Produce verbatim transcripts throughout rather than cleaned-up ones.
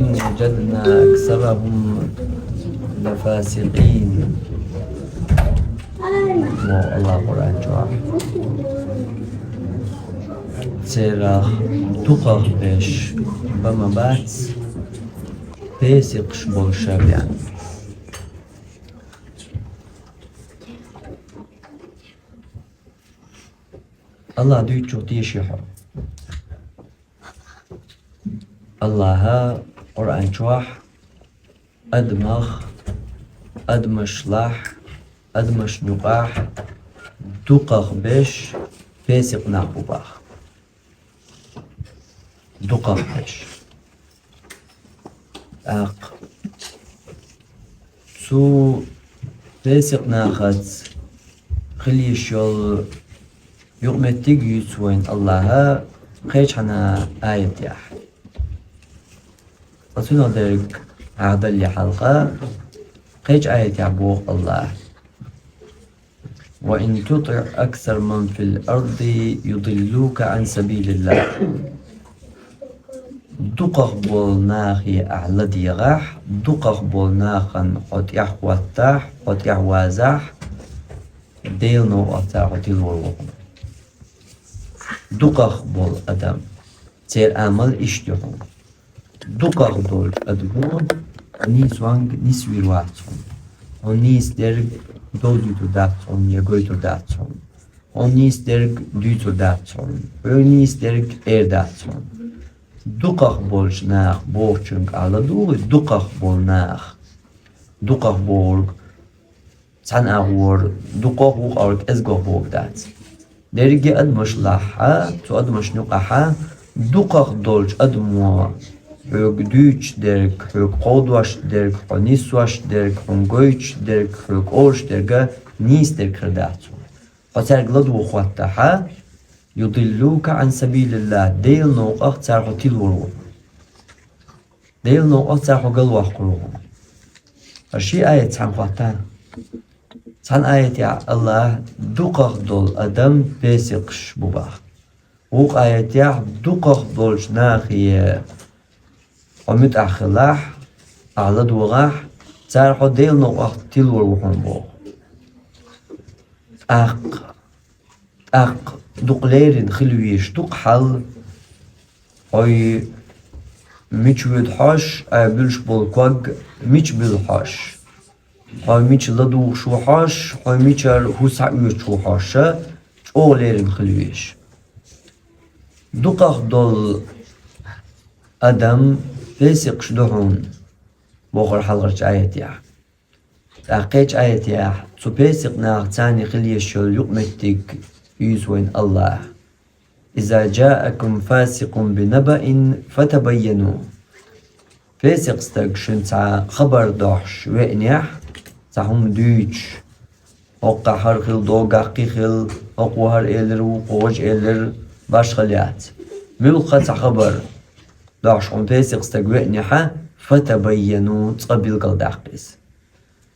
وجدنا أكثرهم لفاسقين. Мо Аллах Къуръан чохь. Церах дукхах берш бан ма бац, песикъаш болуш бен. Аллах дуьйцучух теший хьо. Аллаха Къуръан чохь адамах, адамашлахь, адамашна юкъахь дукхах берш песикъ нах бу баха. Дукхах берш. ТӀаккха цу песикъ нахаца хила йиш йолу юкъаметтиг юьйцу вайна Аллаха кхечхьана аятехь. Ткъа цунах дерг хьахдалле хьалха кхечу аятехь боху Аллаха: «وإن تطع أكثر من في الأرض يضلوك عن سبيل الله». Дукхах болу нахе ахь ладегӀахь, дукхах болу нахана хьо тӀаьхьахӀоттахь, хьо тӀаьхьавазахь, Делан новкъахь цара хьо тилор ву хьуна. Дукхах болу адам, церан амал иштта ю хьуна. Дукхах долчу адамо хьо нийсонга нисвийр вац хьуна. Хьо нийса дерг довзуьйтур дац хьуна я гойтур дац хьуна. Хьо нийса дерг дуьйцур дац хьуна. Хьоьга нийса дерг эр дац хьуна. Дукхах болчу нах бохучуьнга ахь ладугӀуй, дукхах болу нах. Дукхах бохург цхьана агӀор дукхах, вукху агӀор кӀезгах бохург дац. Дерриге адамаш лахь, цу адамашна юкъахь дукхах долчу адамо хьоьга дуьйцуш дерг, хьоьга кховдош дерг, хьо нисвош дерг, хьуна гойтуш дерг, хьоьга олуш дерг нийса дерг хир дац хьуна. Хьо цаьрга ладугӀу хӀоттахь, «يضلوك عن سبيل الله», Делан новкъах цара хьо тилор ву хьуна. Делан новкъах цара хьо галваккхур ву хьуна. Ткъа ши аят цхьаьна хӀоттахь, цхьана аятехь Аллаха дукхах долу адам песикъаш бу баха. Вукху аятехь дукхах долчу нахе хьо муьтӀахь хилахь, ахь ладогӀахь, цара хьо Делан новкъах тилор ву хьуна боху. ТӀаккха, тӀаккха дукха леррина хила везаш ду-кх хьал, хьо мича воьду хьожуш, айхьа буьллуш болу ког мича буьллу хьожуш. Хьо мича ладугӀуш ву хьожуш, хьо мичара хӀу схьаоьцуш ву хьожуш, чӀогӀа леррина хила везаш. Дукхах долу адам песикъаш ду хьуна, бохура хьалхарчу аятехь. ТӀаккха кхечу аятехь цу песикъ нахаца царна хила езаш йолу юкъаметтиг юьйцу вайна Аллаха. «إذا جاءكم فاسق بنبإ فتبينوا». Песикъ стаг шуна цхьа хабар дохьуш веанехь, цхьа хӀума дуьйцуш, хӀокхахь хӀара хилла, догахь кхин хилла, хӀокхо хӀара элира, вукхо важа элира, башхалла яц. Муьлхха цхьа хабар дохьуш хьуна песикъ стаг веанехь, «فتبينوا», цкъа билгалдаккха иза.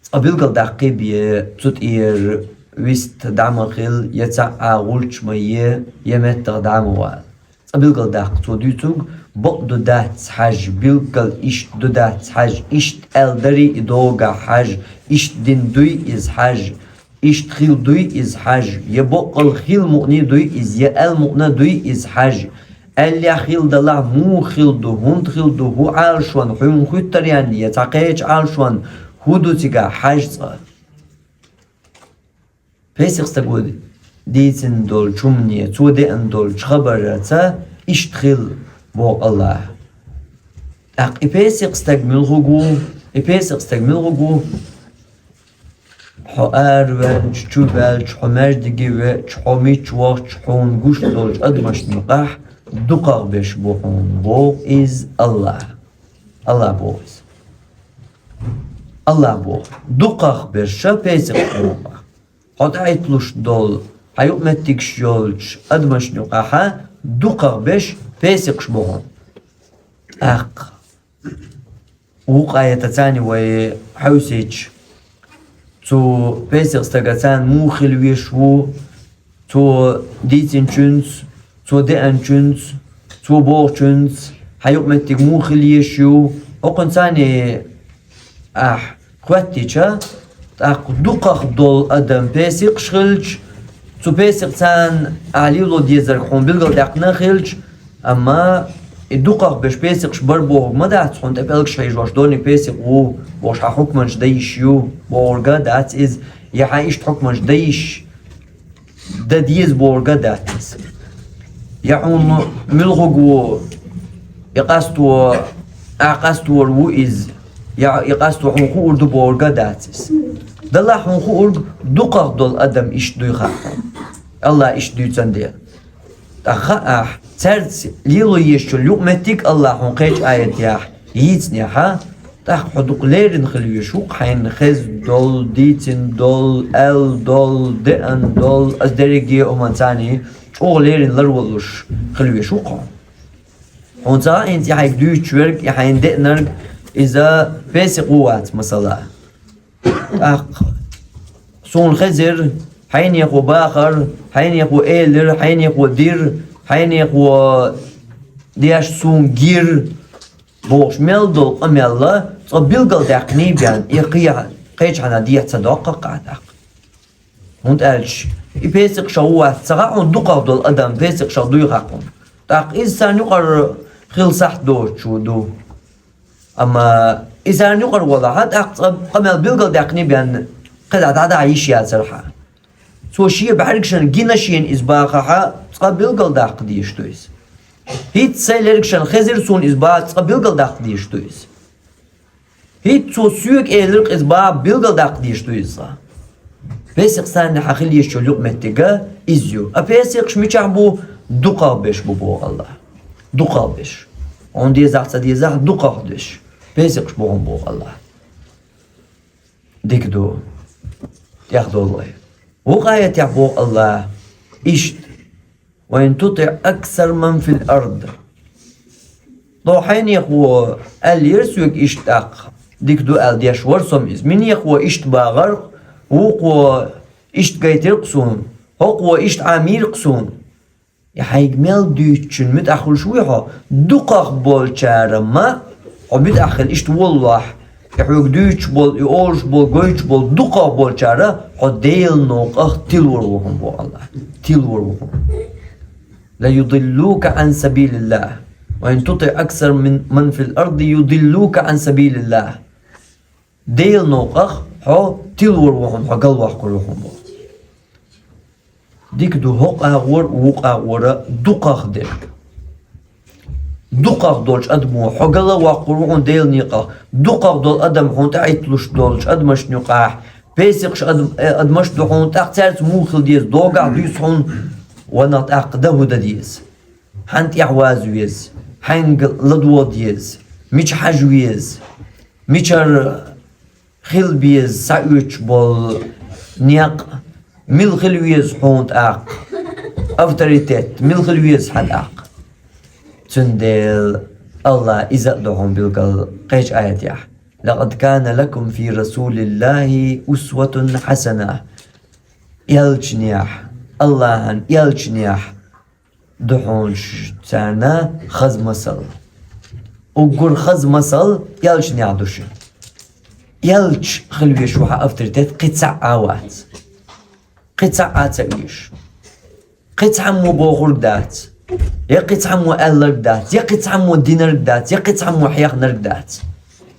Цкъа билгалдаккхий бен, цу тӀера вист дӀа ма хила, я цхьа а гӀулч ма е, я меттах дӀа ма вала. Цкъа билгалдаккха цо дуьйцург бакъ ду дац хьажа, билггал иштта ду дац хьажа, иштта аьлла дарий и догахь хьажа, иштта дина дуй иза хьажа, иштта хила дуй иза хьажа, я баккъал хила мукъане дуй иза, я аьлла мукъана дуй иза хьажа. Аьллехь хила далахь, муха хила ду, хӀунда хила ду, хӀун Ӏалашонна, хьуна хуьттаренна я цхьа кхечу Ӏалашонна хӀун ду цигахь хьажа цкъа. Песикъ стага дийцина долчу хӀумане, цо деана долчу хабараца иштта хила, боху Аллаха. ТӀаккха и песикъ стаг муьлхарг ву? И песикъ стаг муьлхарг ву? Хьо араваьлча, чу ваьлча, хьо маьждиге веача, хьо мича вахча, хьуна гуш долчу адамашна юкъахь дукхах берш бу хьуна, боху иза Аллаха. Аллаха боху иза. Аллаха боху. Дукхах берш песикъ бу хьуна. Хьо тӀаитталуш долу, хьан юкъаметтигаш йолчу адамашна юкъахь дукхах берш песикъаш бу хьуна. ТӀаккха вукху аятаца вай хьовсийча, цу песикъ стагаца муха хила везаш ву, цо дийцинчуьнца, цо деанчуьнца, цо бохучуьнца, хьан юкъаметтиг муха хила езаш ю, ХӀокхуьнца ахь хоьттича, тӀаккха дукхах долу адам песикъаш хилча, цу песикъ царна ахь лело дезарг хьуна билгалдаьккхина хилча, амма и дукхах беш песикъаш бара бохург ма дац, хьуна тӀе пӀелгаш хьийжош дерриг песикъ ву бохуш, хьан хьукманаш дан йиш ю бохург а дац иза, я хьан иштта хьукманаш дан йиш дан деза бохург а дац иза. Я хьуна муьлхарг ву, и къасто, ахь къастор ву иза, я и къасто хьуна хуур ду бохург а дац иза. Делахь хьуна хуург дукхах долу адам иштта дуй хаьа хьуна, АллахӀа иштта дуьйцун дела. ТӀаккха ахь цаьрца лело езачул юкъа меттиг АллахӀа хьуна кхечу аятехь йийцинехь, тӀаккха хьо дукха леррина хила везаш ву-кх, хьайна хезна долу, дийцина долу, аьлла долу, деана долу, аса дерриге а хӀуманца чӀогӀа леррина ларвалуш хила везаш ву-кх хьо. Хьуна ца хаьа хӀинца и хьайга дуьйцуш верг, и хьайна деанарг, иза песикъ ву, вац, масала. ТӀаккха суна хезира, хьайнехо бахара, хьайнехо элира, хьайнехо дира, хьайнехо деш суна гира бохуш мел долу къамел цкъа билгалдаьккхиний бен, и кхе-, кхечахьана дехьа ца доккху-кх ахь тӀаккха. ХӀунда аьлча и песикъашах ву, вац, ца хаьа хьуна, дукхах долу адам песикъашах дуй хаьа хьуна. ТӀаккха иза царна юкъара хила сахьт доцуш ду. Амма иза царна юкъара валахь, тӀаккха цкъа къамел билгалдаьккхиний бен, кхидӀа дӀадахьа йиш яцара хьан. Цо шен бӀаьргашна гина шена иза бахахь, цкъа билгалдаккха дезаш ду иза. ХӀинца сайн лергашна хезира суна иза баха, цкъа билгалдаккха дезаш ду иза. ХӀинца цо соьга элира-кх иза баха, билгалдаккха дезаш ду иза. Песикъ царна хьан хила езачул юкъа меттиг а иза ю. А песикъаш мичахь бу? Дукхах беш бу боху АллахӀа. Дукхах беш. Хьуна дезахь, ца дезахь, дукхах беш. Песикъаш бу хьуна боху АллахӀа. Дика ду. ТӀехдолу вай. Вукху аятехь боху АллахӀа иштта: «Ва ин тутиӀ аксара ман фил ард». Тхо хьайнехо аьллера соьга иштта тӀаккха, дика ду аьлла деш вара со иза. Минехо иштта бахара, вукхо иштта гайтира-кх суна, хӀокхо иштта Ӏамийра-кх суна. И хьайга мел дуьйцучун муьтӀахь хуьлуш вуй хьо? Дукхах болчара ма хьо муьтӀахь хила иштта воллахь, и хьоьга дуьйцуш болу, и олуш болу, гойтуш болу дукхах болчара хьо Делан новкъах тилор ву хьуна боху АллахӀа. Тилор ву хьуна. «Ла юдиллука Ӏан сабилиллахӀ. Ва ин тутиӀ аксара мин, ман фил арди юдиллука Ӏан сабилиллахӀ». Делан новкъах хьо тилор ву хьуна, хьо галваккхур ву хьуна боху. Дика ду хӀокху агӀор а, вукху агӀор а дукхах дерг. Дукхах долчу адамо хьо галваккхур ву хьуна Делан некъах. Дукхах долу адам хьуна тӀаӀитталуш долчу адамашна юкъахь, песикъаш адам-, э, адамаш ду хьуна, тӀаккха цаьрца муха хила деза, догахь дуьйцу хьуна, ванах тӀаккха дан хӀун дан деза. Хьанна тӀехь ваза веза, хьаьнга ладогӀа деза, мича хьажа веза, мичара хила беза схьаоьцуш болу некъ, мила хила веза хьуна тӀаккха, авторитет мила хила веза хьан тӀаккха. Цундела АллахӀа иза а до хьуна билгал кхечу аятехь: «Лакъад кана лакум фи расулиллахӀи усватун хьасана». Элчанехь, АллахӀан элчанехь ду хьуна ш-, царна хаза масал. Уггар хаза масал элчанехь ду шуна. Элча хила везаш ву хьан авторитет кхин цхьаъ а вац. Кхин цхьаъ а ца оьшу. Кхин цхьаммо бохург дац. Я кхин цхьаммо аьлларг дац. Я кхин цхьаммо динарг дац. Я кхин цхьаммо хьехнарг дац.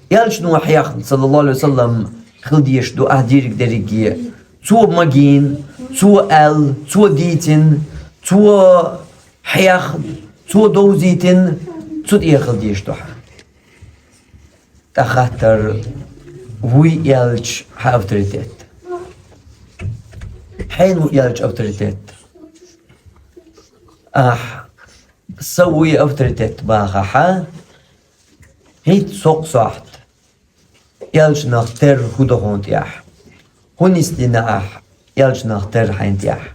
Элчано хьехна, саллаллаху Ӏалайхи ва саллам, хила дезаш ду ахь дийриг дерриге. Цо магийна, цо аьлла, цо дийцина, цо хьехна, цо довзийтина, цу тӀе хила дезаш ду хьан. ТӀаккха хаттар: вуй элча хьан авторитет? Хьенан ву элча авторитет? Ахь сан вуй авторитет бахахь, хӀинца со-кх сохьта. Элчанах терра хӀун ду хьуна тӀехь? ХӀун нисдина ахь элчанах терра хьайна тӀехь?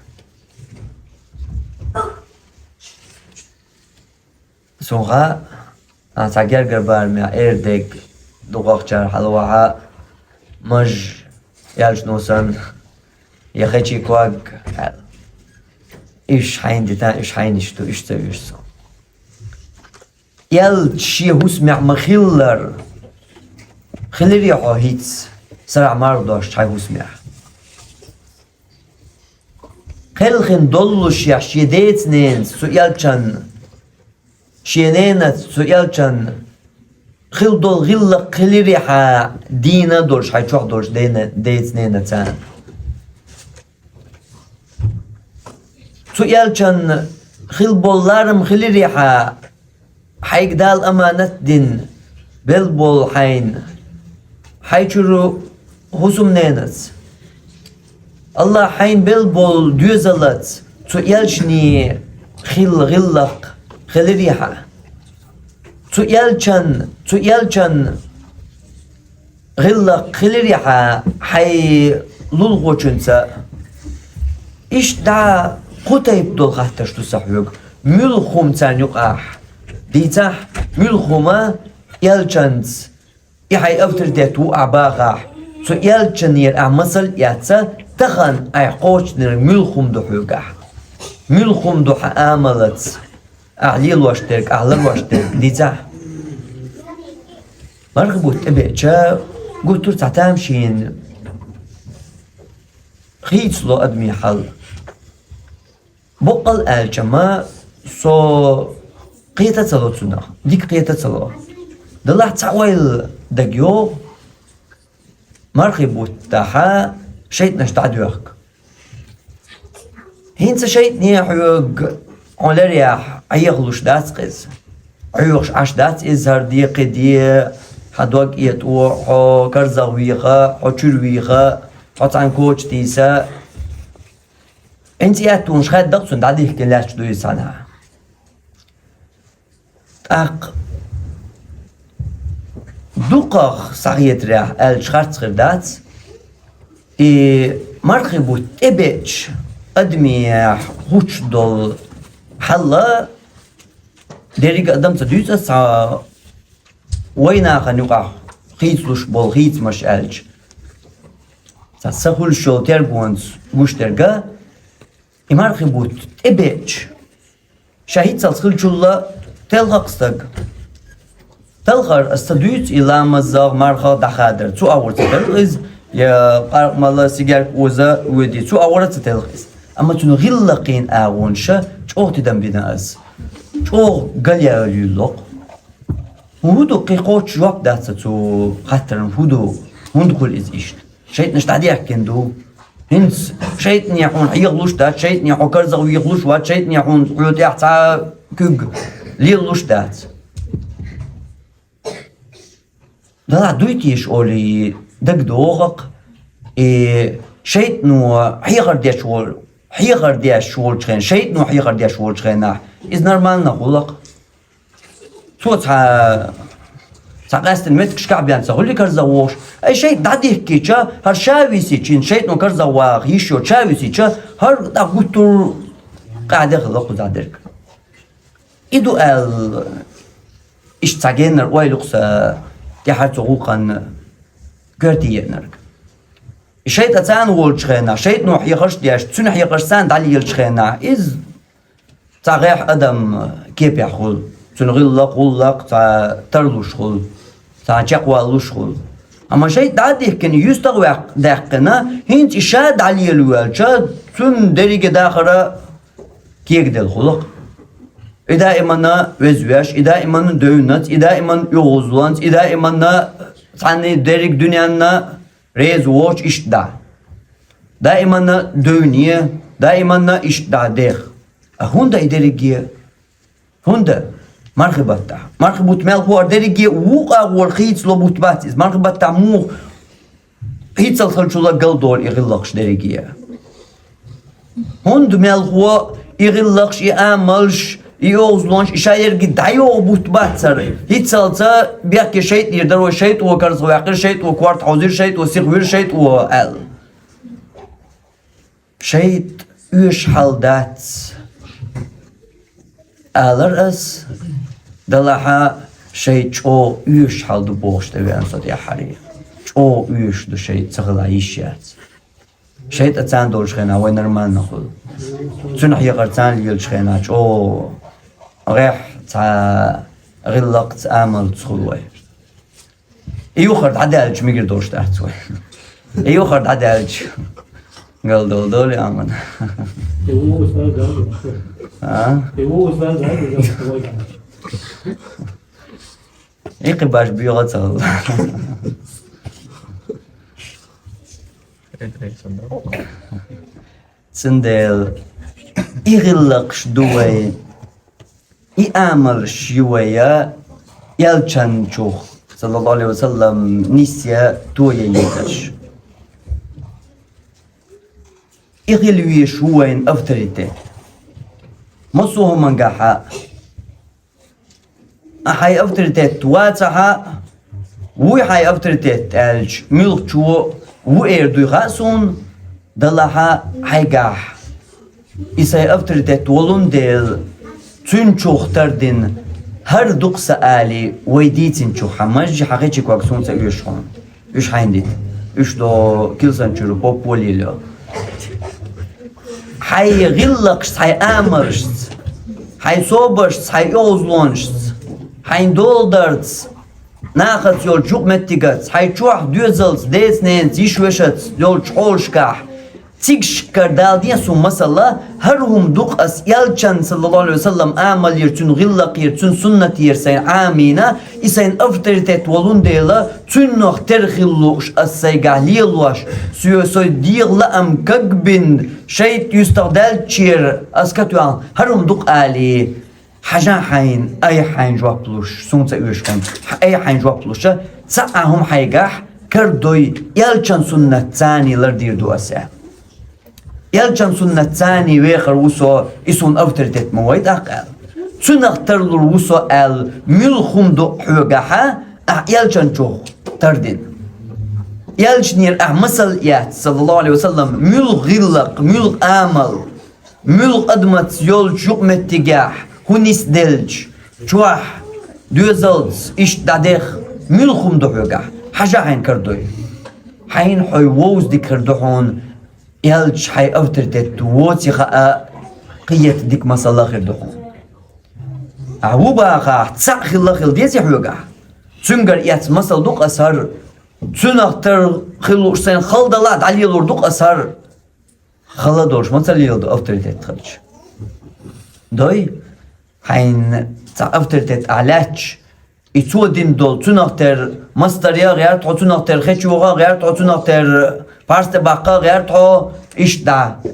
Суна хаьа, ахь цхьа гергара барамехь эр дерг, дукхахчара хьалавахьа, маж, элчано санна, я хечи ког аьлла. Уьш хьайна дита, уьш хьайнаш ду, уьш ца оьшу со. Элча шен хӀусамехь ма-хиллара, Хиларий хьо хӀинца сарахь марха дош хьай хӀусамехь? Кхелхина доллушехь шен деца-ненаца цу элчан, шен ненаца цу элчан хила долу гӀиллакх хиларий хьан дийна долуш хьайн чохь долуш дена-, деца-ненаца? Цу элчан хила болу ларам хиларий хьан хьайга Дала аманат дина, белла болу хьайна, хьайн чуьра хӀусамненаца? Аллахь хьайна белла болу доьзалаца цу элчане хила гӀиллакх хиларий хьан? Цу элчан, цу элчан гӀиллакх хиларий хьан хьайн лулахочуьнца? Иштта дӀа кху тайпа долу хаттарш ду сан хьоьга. Муьлха хӀума царна юкъахь дийцахь, муьлха хӀума элчанца и хьайн авторитет ву ахь бахахь, цу элчанера ахь масал а эцна, тахана ахь кхочушдинарг муьлха хӀума ду хьоьгахь? Муьлха хӀума ду хьан амалаца ахь лелош дерг, ахь ларош дерг дийцахь? Мархи бутт тӀебеача гуттар а цхьа тамашийна хийцало адамийн хьал. Боккъал аьлча-м, со кхета ца ло цунах, дика кхета ца ло. Делахь цхьа ойла дагайогӀу, мархи буттахь шайтӀанаш дӀадоьхку. ХӀинца шайтӀане хьоьга хьо ларъяхь Ӏехалуш дац-кх иза. Ӏоьхуш Ӏаш дац иза хӀара де, кхин де, хьан дог этӀо, хьо карзахвеха, хьо чуьра веха, хьо цхьаьна коча тийса. ХӀинца и аьттонаш хаьдда-кх цунна, дӀадихкина лаьтташ ду иза цхьанхьа. ТӀаккха дукхах схьахетарехь аьлча харц хир дац, и мархи бутт тӀебеача адамехь хӀуттуш долу хьал а дерриг а адам ца дуьйцу ас цхьа вайнахана юкъахь хийцалуш болу хийцамаш аьлча. Цхьа сан хуьлуш йолу тергонца гуш дерг а, и мархи бутт тӀебеача, ша хӀинццалц хиллачул а телха-кх стаг. Талхар ас ца дуьйцу и ламазах, мархах дӀахадар. Цу агӀор ца телха иза, я къаркъа мала, сигарка оза воьдий, цу агӀор а ца телха иза. Амма цуьнан гӀиллакхийн агӀонаш чӀогӀа тидам бина ас. ЧӀогӀа галъяьлла юьйлу-кх. ХӀун ду, кхин кхоччуш жоп дац цу хаттарна, хӀун ду, хӀунда хуьлу иза иштта? ШайтӀанаш дӀадехкина ду. ХӀинца шайтӀане хьуна хьехалуш дац, шайтӀане хьо карзахвехалуш вац, шайтӀане хьуна хьоьтӀехь цхьа куьг лелалуш дац. Далахь дуй теша олий дагадогӀу-кх, и шайтӀано хьехар деш волу, хьехар деш волчу хенахь, шайтӀано хьехар деш волчу хенахь, иза нормально хуьлу-кх. Цо цхьа, цхьа къаьстина меттигашкахь бен ца хуьлий карзахвохуш. Ай, шайтӀа дӀадихкича, хӀара ша висича, шайтӀано карзахваха йиш йоцу ша висича, хӀара тӀаккха гуттар а къаьхьа де хилла кхузахь дерг. И ду аьлла, иштта цхьа геннара ойла ю-кх сан тӀаьхьара цу гӀуллакхана коьрте еанарг. И шайтӀа царна волчу хенахь, шайтӀано хьехарш а деш, цуьнан хьехарш царна дӀалелачу хенахь, иза цхьа гӀеххьа адам кепехь хуьлу, цуьнан гӀиллакх, гӀуллакх цхьа тарлуш хуьлу, цхьа чекхваллуш хуьлу. Амма шайтӀа дӀа а дихкина, юьстах ваьккх-, даьккхина, хӀинца и ша дӀалела воьлча, цуьнан дерриге дахар а кегаделла хуьлу-кх. И даиманна веза веш, и даиманна девннац, и даиманна оьгӀазлонца, и даиманна цхьаьна дерриг дуьненна реза воцуш иштта дӀа. Даиманна девне, даиманна иштта дӀа дех. А хӀунда и дерриге? ХӀунда? Мархи баттахь. Мархи бутт мел хӀора дерриге вукху агӀор хийцало бутт бац иза. Мархи баттахь муха хӀинццалц хиллачул а галдолу и гӀиллакхаш дерриге? ХӀунда мел хӀо и гӀиллакхаш, и амалш, и оьгӀазлонаш, и ша ерриге дӀайогӀу бутт бац хӀара? ХӀинццалца бехке шайтӀанера дара вай, шайтӀа карзахваьккхира, шайтӀа корта хьовзийра, шайтӀа сиха вира, шайтӀа аьлла. ШайтӀа оьшуш хьал дац, алара ас, далахьа шайтӀа чӀогӀа оьшуш хьал ду бохуш тӀевеана со тӀаьххьара. ЧӀогӀа оьшуш ду шайтӀа, ца хила йиш яц. ШайтӀа царна долчу хенахь вай нормально хуьлу. Цуьнан хьехар царна лелачу хенахь чӀогӀа гӀеххьа цхьа гӀиллакхца, амалца хуьлу вай. И юххьар дӀадаьлча мегар долуш дац вай. И юххьар дӀадаьлча. Галдолу долу аман. И ву устаз дац. А? И ву устаз дац. И кхин баш боьгӀа ца хилла. Цундела и гӀиллакхаш ду вай, и амалш ю вай, элчанчух, саллаллаху алейхи ва саллам, нисъян, тоян езаш. И хила везаш ву вайн авторитет. Массо а хӀумангахь а хьайн авторитет вацахь а, вуй хьайн авторитет аьлча, муьлххачо ву эр дуй хаьа суна, делахь а хьайгахь. И сайн авторитет волун дела, цуьнчух тардина, хӀара дукха сан алий, вай дийцинчух хьан мажжи, хьан хечи ког суна ца оьшу хьуна. Уьш хьайна дита. Уьш до килсан чуьра поп волийла. Хьайн гӀиллакхашца, хьайн амалшца, хьайн собаршца, хьайн оьгӀазлонашца, хьайн долу дарца, нахаца йолчу юкъаметтигашца, хьайн чохь доьзалца, деца-ненаца, йиша-вешаца йолчу хьолашкахь, цигахь кара даладо суна масала, хӀара хӀума ду-кх ас элчан, саллаллаху алейхи ва саллам, амалера, цуьнан гӀиллакхера, цуьнан суннатера сайн Ӏамийна, и сайн авторитет волун дела, цуьннах тера хила лууш ас сайгахь лелош, соьца со дегӀан лаам кагбина, шайтӀа юьстах даьллачера ас катоьхна, хӀара хӀума ду-кх алий, хьажа хьайна, айхьа хьайна жоп луш, суна ца оьшу хьуна, хьан айхьа хьайна жоп луша, цхьа а хӀума хьайгахь карадой, элчан суннатца лардийр ду ас аьлла. Элчан суннатца вехар ву со, и суна авторитет ма вай тӀаккха аьлла. Цуьнах тарлур ву со аьлла, муьлха хӀума ду хьоьгахь, ахь элчанчух тардина. Элчанера ахь масал эцна, саллаллаху алейхи ва саллам, муьлха гӀиллакх, муьлха амал, муьлха адамаца йолчу юкъаметтигехь, хӀун нисделча, чохь, доьзалца, иштта дӀадех, муьлха хӀума ду хьоьгахь, хьажа хьайна карадой. Хьайна хьо вовза дика хир ду хьуна, элча хьайн авторитет воций хаа, кхета дика масала хир ду хьуна. Ахь ву бахахь, цхьаъ хилла хила дезий хьоьгахь? Цуьнгара эцна масал ду-кх ас хӀара. Цуьнах тера хила лууш сайна хала далахь а, дӀалелор ду-кх ас хӀара. Хала долуш ма ца леладо авторитет хилча. Дой, хьайна цхьа авторитет ахь лаьтташ, и цо дина долу, цуьнах тера мастар ян гӀерта хьо, цуьнах тера хечо гӀан гӀерта хьо, цуьнах тера парс тӀе баккха гӀерта хьо, иштта дӀа.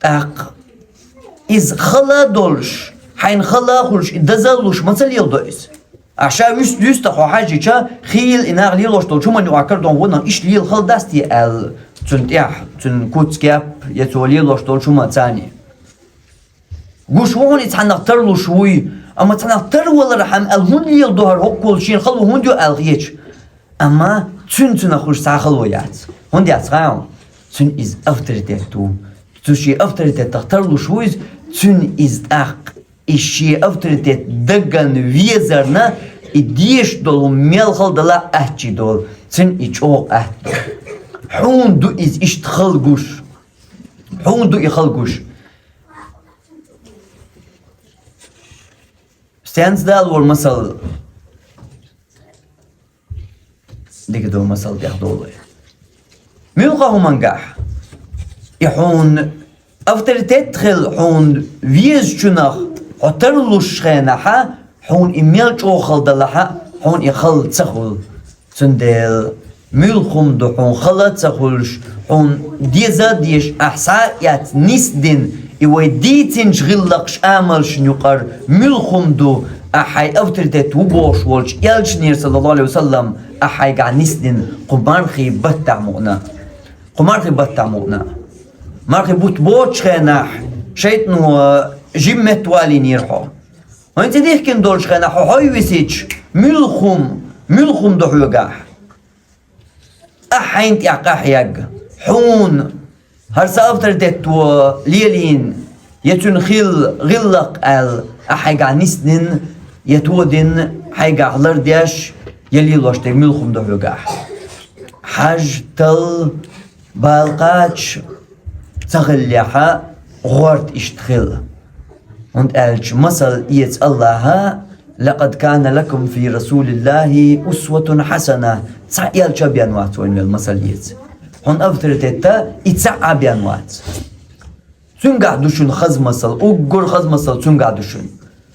ТӀаккха иза хала а долуш, хьайна хала а хуьлуш, и дозалла луш ма ца леладо иза. Ахь ша вуьст-, вуьста хьо хьаьжча, хийла и наха лелош долчу хӀуманна юкъахь карадо ву нах, иштта лела хала дац те аьлла, цуьнан тӀехь, цуьнан куц-кеп, я цо лелош долчу хӀуманца. Гуш ву хьуна и цхьаннах тарлуш вуй, амма цхьаннах тарвалархьама аьлла хӀунда леладо хӀара, хӀокхул шена хало хӀунда йо аьлла хеташ. Амма цуьнан цуьнах хуьлуш цхьа хало яц. ХӀунда яц хаьий? Цуьнан иза авторитет ву. Цу шен авторитетах тарлуш ву иза, цуьнан иза тӀаккха, и шен авторитет дагна везарна, и дезаш долу мел хала далахь а, аттачий долу, цуьнан и чӀогӀа атта долу. Хьуна ду иза иштта хала гуш. Хьуна ду и хала гуш. Стенца далора масал? Дика ду масал тӀехдолу. Муьлхха хӀумангахь и хьуна авторитет хила хьуна везачунах хьо тарлуш хенахь, хьуна и мел чӀогӀа хала далахь а, хьуна и хала ца хуьлу. Цундела муьлха хӀума ду хьуна хала а ца хуьлуш, хьуна деза а дезаш, ахь схьа а эцна нисдина, и вай дийцинчу гӀиллакхаш амалшна юкъара муьлха хӀума ду, ахь хьайн авторитет ву бохуш волчу элчанера, саллаллаху алейхи ва саллам, ахь хьайгахь нисдина кху мархий баттахь мукъана. Кху мархий баттахь мукъана. Мархий бутт боцучу хенахь, шайтӀано жимма метта валийнера хьо. Вайн цӀе дихкина долчу хенахь хьо хьой висича, муьлха хӀума, муьлха хӀума ду хьоьгахь? Ахь хьайна тӀехь къахьегна, хьуна хӀара сан авторитет ву лелийна, я цуьнан хила гӀиллакх аьлла, ахь хьайгахь нисдина, я тодина, хьайгахь лардеш, я лелош дерг муьлха хӀума ду хьоьгахь? Хьажа, талла, бала кхача ца хиллехь, гӀорта иштта хила. ХӀунда аьлча масал эца Аллахьа, لقد كان لكم في رسول الله أسوة حسنة. Цхьа элча бен вац вайна вел масал еза. Хьуна авторитетта и цхьа а бен вац. Цуьнгахь ду шуна хаза масал, уггар хаза масал цуьнгахь ду шуна.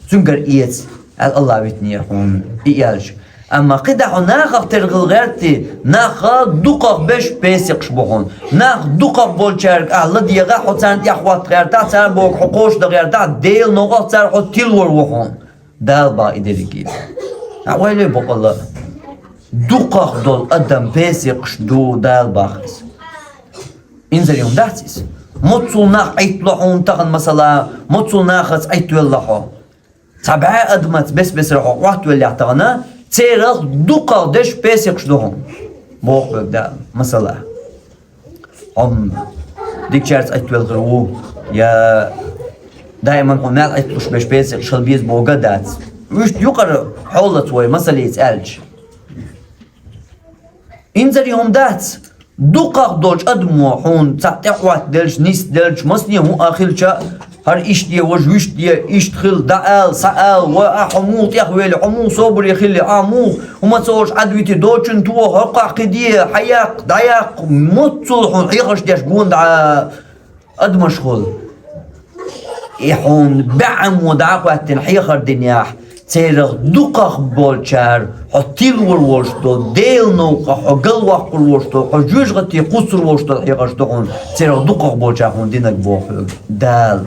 Цуьнгара эца, аьлла Аллах витинера хьуна и элча. Амма кхидӀа хьо нахах тергал гӀерти, нах дукхах беш песикъаш бу хьуна. Нах дукхах болчаьрга ахь ладегӀа, хьо царна тӀехӀотта гӀертахь, цара боху хьо кхоша дан гӀертахь, Делан новкъахь цара хьо тилвар ву хьуна. Дала баха и дерриге. Ахьа ойла е боккъала. Дукхах долу адам песикъаш ду, Дала баха иза. Инзаре хӀума дац иза. Моццул нах Ӏиттало хьуна тахана масала, моццул нахаца Ӏиттавелла хьо. Цхьа бӀе адамаца бес-бесара хьо Ӏоттавеллехь тахана, церах дукхах деш песикъаш ду хьуна. Боху хьоьга Дала, масала. Хьо дикачаьрца Ӏиттавелла хир ву, я даиман хьо мел Ӏитталуш беш песикъаш хила беза боху а дац. Вуьшта юкъара хьолаца вай масаллица аьлча. Инзаре хӀума дац, дукхах долчу адамо хьуна цхьаъ тӀехӀоттаделча, нисделча, масане хӀуъа хилча, хӀара иштта де, важа вуьшта де, иштта хила, дӀаала, схьаала, ва ахь хьо муха тӀехвели, хьо муха собаре хили, ахь муха хӀума ца олуш Ӏадвити, дочун тоха, хӀокхахь кхин де, хьаяккха, дӀаяккха, моццул хьуна хьехарш деш гонда адамаш хуьлу. И хьуна бӀе Ӏамо дӀа а хӀоьттина хьехар динехь, церах дукхах болчара хьо тилвар волуш долу, Делан новкъахь хьо галваккхар волуш долу, хьо жоьжахате кхуссур волуш долу хьехарш ду хьуна, церах дукхах болчара хьуна динарг боху хьоьга Дала,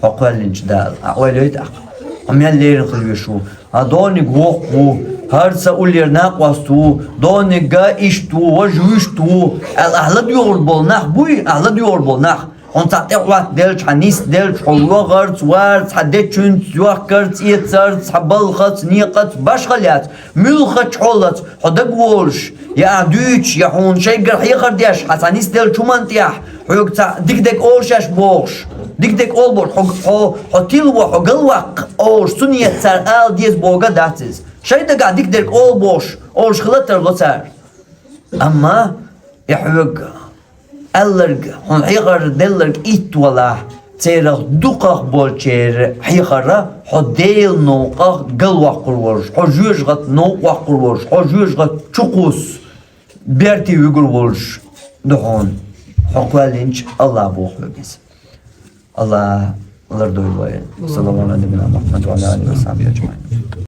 хьо кхоьллинчу Дала. Ахьа ойла йой тӀаккха, хьо мел лерина хила везаш ву? Хьан дониг воккха ву, хӀара сан уллера накъост ву, дониг иштта ву, важа вуьшта ву, аьлла, ахьа ладоьгӀур болу нах буй, ахьа ладоьгӀур болу нах? Хьуна цхьаъ тӀехӀоттаделча, хьан нисделча, хьо вахарца, варца, хьан дечуьнца, йохкарца, эцарца, хьан балхаца, некъаца, башхаллаца, муьлххачу хьолаца, хьо дагаволуш, я ахь дуьйцуш, я хьуна шайгара хьехар деш, хьан цхьа нисделча хӀуманна тӀехь, хьоьга цхьаъ дика дерг олуш еш бохуш, дика дерг олу бохуш, хьо, хьо, хьо тилво, хьо галваккха олуш, цу ниятца цара ала деза боху а дац иза. Шайн дагахь дика дерг олу бохуш, олуш хила тарло цара. Амма и хьоьга аьлларг, хьуна хьехар делларг итт валахь, церах дукхах болчеран хьехара хьо Делан новкъахь галваккхар волуш, хьо жоьжахате новкъа ваккхар волуш, хьо жоьжахате чу кхуссу, берте вуьгур волуш ду хьуна, хьо кхоьллинчу Аллах боху хьоьга иза. Аллах лардойла вай. Саллаллаху Ӏала набийина Мухьаммад ва Ӏала алихи ва сахьбихи аджмаӀин.